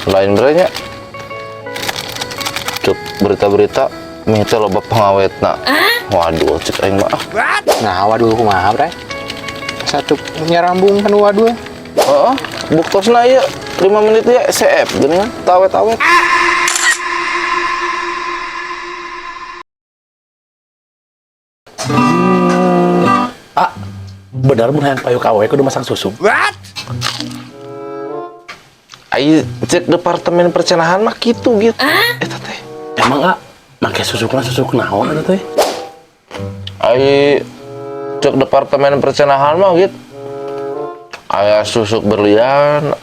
Lain berenya. Cuk berita-berita mie teh loba pengawetna. Waduh, cek aing mah. Ah. Nah, waduh kumaha, Bre? Satu nyarambung kan waduh. Heeh, buktosna ieu 5 menit ya CF geuningan, teu awet-awet. Ah, benar mun hayang payu ka awewe kudu masang susuk. Ai cek departemen percenahan mah kitu gitu. Eta teh. Emang ah, make susukna susuk naon eta teh? Ai cek departemen percenahan mah gitu. Aya susuk berlian,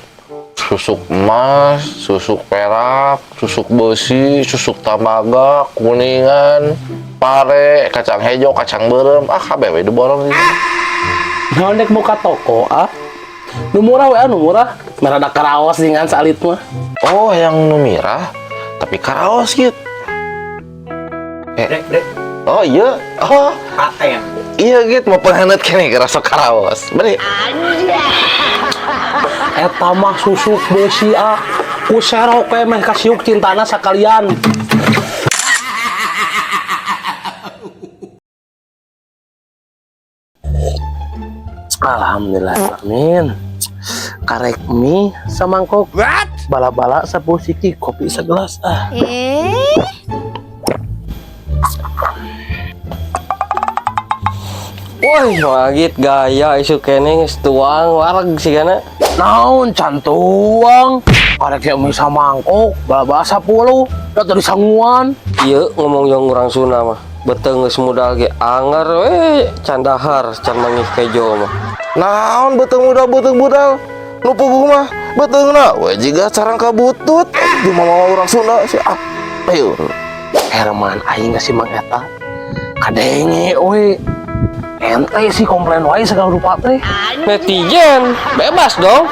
susuk emas, susuk perak, susuk besi, susuk tamaga, kuningan, pare, kacang hejo, kacang beureum, ah kabeh we diborong di sana. Naon dek muka toko ah? Nu murah we ah, nu murah. Merada karaos dengan salit mah. Oh, yang nu mirah, tapi karaos gitu. Eh, Bre, bre. oh iya, oh Aten. Iya gitu, mau penghanet kene kerasa karaos. Beri. Eta mah susuk besi ah. Ku serok we meh kasiuk cintana sakalian. Alhamdulillah, amin. Karek mie samangkok. Bala-bala 10 siki, kopi segelas ah. Eh? Woi, wagit gaya isu kene geus tuang wareg sigana. Naon can tuang. Karek mie samangkok, bala-bala 10, da teu disanguan. Ieu ngomong yang urang Sunda mah. Beuteung geus mudal ge anger we can dahar can manggih kejo mah. Naon beuteung budal beuteung budal. Nu puguh mah beuteungna we jiga carangka butut. Di mama urang Sunda sih ah. Ayo. Herman aing si Mang eta. Kadenge we. Ente sih komplain wae segala rupa teh. Netizen bebas dong.